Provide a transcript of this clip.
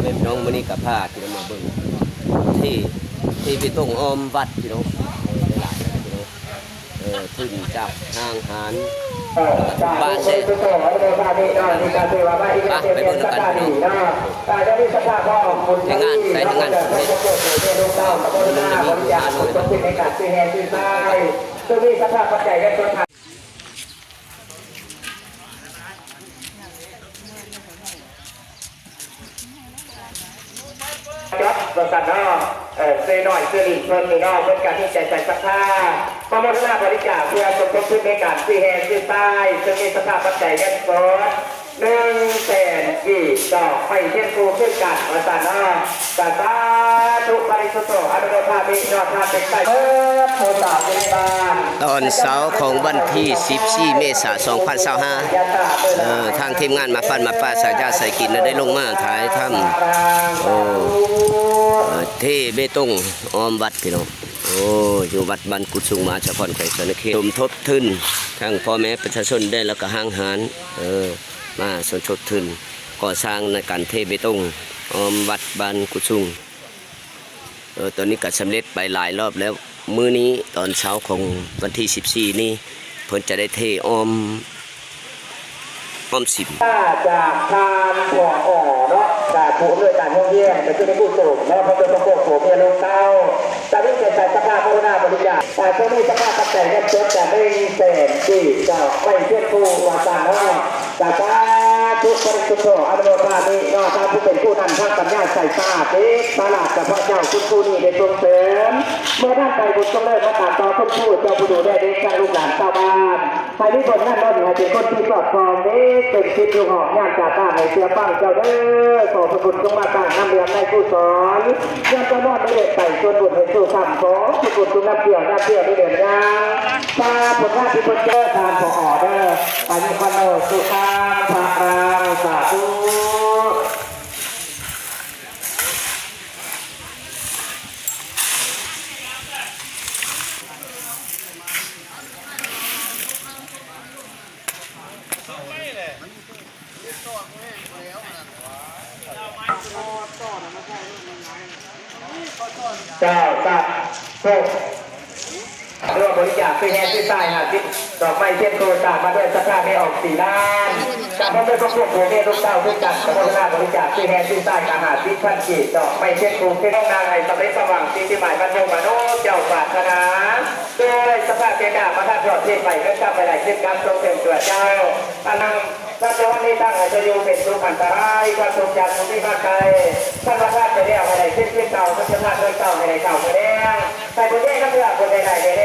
ພີ່ນ້ອງ ມື້ນີ້ກໍພາພີ່ນ້ອງມາເບິ່ງທີ່ ທີ່ເບຕົງອ້ອມວັດພີ່ນ້ອງ ເອີ ຫຼາຍໆ ພີ່ນ້ອງ ເອີ ທຶນຈາກຫ້າງຮ້ານ ເອີ ແລ້ວກໍທຸກບ້ານແດ່ ໄປ ໄປເບິ່ງນຳກັນພີ່ນ້ອງ ໃນງານ ໃນງານສົມເດັດ ຈັດວ່າຊັ້ນເນາະ ເອີ ເຊນ້ອຍເຊລິນເພິ່ນນີ້ເນາະ ເພິ່ນກໍມີໃຈໃສ່ສັດທາ ມາໂມທະນາບໍລິຈາກເພື່ອສົມທົບທຶນໃນການຊື້ແຮ່ຊື້ຊາຍ ເຊິ່ງມີສະພາບປັດໄຈເງິນສົດ ໜຶ່ງແສນກີບ ດອກໄມ້ທຽນຄູ່ຄືກັນວ່າຊັ້ນເນາະ ສາທຸ ປະລິສຸດໂທ ອະນຸໂມທາມິ ຍອດທານເປັນໄປເບີດໝູ່ສາວຢູ່ໃນບ້ານ ຕອນເຊົ້າຂອງວັນທີສິບສີ່ ເມສາ ສອງພັນຊາວຫ້າ ເອີ ທາງທີມງານມາຟັນມາປາ ສາຍຢາສາຍກິນ ໄດ້ລົງມາຖ່າຍທຳ ໂອ້ ເອີ ເທເບຕົງອ້ອມວັດພີ່ນ້ອງ ໂອ້ ຢູ່ວັດບ້ານກຸດສຸງ ມະຫາສະພອນ ແຂວງສະຫວັນນະເຂດ ສົມທົບທຶນທັງພໍ່ແມ່ປະຊາຊົນໄດ້ ແລ້ວກໍຫ້າງຮ້ານ ເອີ ມາສົມທົບທຶນກໍ່ສ້າງໃນການເທເບຕົງອ້ອມວັດບ້ານກຸດສຸງ. ເອີ ຕອນນີ້ກໍສຳເລັດໄປຫຼາຍລອບແລ້ວ. ມື້ນີ້ຕອນເຊົ້າຂອງວັນທີສິບສີ່ນີ້ ເພິ່ນຈະໄດ້ເທອ້ອມ ອ້ອມສິມ ຈາກທ່ານ ຜອ ເນາະ ຈາກຜູ້ອຳນວຍການໂຮງຮຽນ ກໍຄືໄດ້ຜູ້ໂສມເນາະ ເພິ່ນເປັນພວກຜົວເມຍລູກເຕົ້າ ຕາວິເດຊະສະພາໂມທະນາບໍລິຈາກ ຕາໂຊນີ້ສະພາປັດໄຈເງິນສົດຈາກໜຶ່ງແສນກີບ ດອກໄມ້ທຽນຄູ່ວ່າຊັ້ນເນາະ. ສາທຸ ປະລິສຸດໂທ ອະນຸໂມທາມິເນາະ ທ່ານຜູ້ເປັນຜູ້ນຳທາງປັນຍາໄຊສະອາດ ເດຊະຫຼາດ ສະເພາະເຈົ້າ ຄຸນຄູນີ້ໄດ້ສົ່ງເສີມ ເມື່ອທ່ານໄປບຸນສົງເລີດມາຕາມຕໍ່ຄຸນຄູ ເຈົ້າຜູ້ດູແລເດັກທັງລູກຫຼານຊາວບ້ານ ໃຫ້ມີຜົນງານລົ້ນ ໃຫ້ເປັນຄົນທີ່ສອດສ່ອງເດັກເປັນສິດຢູ່ຫ້ອງຍາມຊາດຕາ ໃຫ້ເຊື່ອຟັງເຈົ້າເດີ. ຂໍພະຄຸນຈົ່ງມາຕັ້ງນຳເລື່ອງໃນກຸສອນ ຍາມເຈົ້ານອນໃນເດືອນໄປ ສ່ວນບຸນໃຫ້ສູ່ຄ່ຳ ຂໍພະຄຸນຈົ່ງນຳທ່ຽວ ຍາມທ່ຽວໃນເດືອນຍ່າງ ພາຜົນງານທີ່ເພິ່ນເຈີ ທ່ານ ຜອ ເດີ ອາຍຸວັນໂນ ສຸຂັງ ພະລັງ ສາທຸ. ເຈົ້າ ສາທຸ ຮ່ວມບໍລິຈາກຊື້ແຮ່ຊື້ຊາຍຫ້າສິບ ດອກໄມ້ທຽນຄູ່ ສ້າງມາດ້ວຍສັດທາແມ່ອອກສີ່ລ້ານ ກະພ້ອມດ້ວຍຄອບຄົວຜົວເມຍລູກເຕົ້າຄືກັນ ກະໂມທະນາບໍລິຈາກຊື້ແຮ່ຊື້ຊາຍກະຫ້າສິບພັນກີບ ດອກໄມ້ທຽນຄູ່ ເປັນນາງໃຫ້ສຳເລັດສະຫວ່າງ ສິ່ງທີ່ໝາຍໝາດມຸງມະໂນ ເຈົ້າປາດຖະໜາ ໂດຍສະພາເຈດາມາທັດທອດເທດໄປ ເງິນຄຳໃຫ້ໄດ້ຄືກັນ ສົ່ງເຖິງຕົວເຈົ້າ ອັນນຳ ສັດຈະວັນນີ້ຕັ້ງໃຫ້ເຈົ້າຢູ່ເປັນສຸກອັນຕະລາຍ ຄວາມທຸກຢ່າສູ່ມີມາໄກ ທັນວ່າທາດໄປແລ້ວໃຫ້ໄດ້ຄືນຄືນເກົ່າ ທັນຈະທາດໂດຍເກົ່າໃຫ້ໄດ້ເກົ່າມື້ແລງ ໃຫ້ບຸນໃຫຍ່ນຳເທື່ອບຸນໃດໆແດ່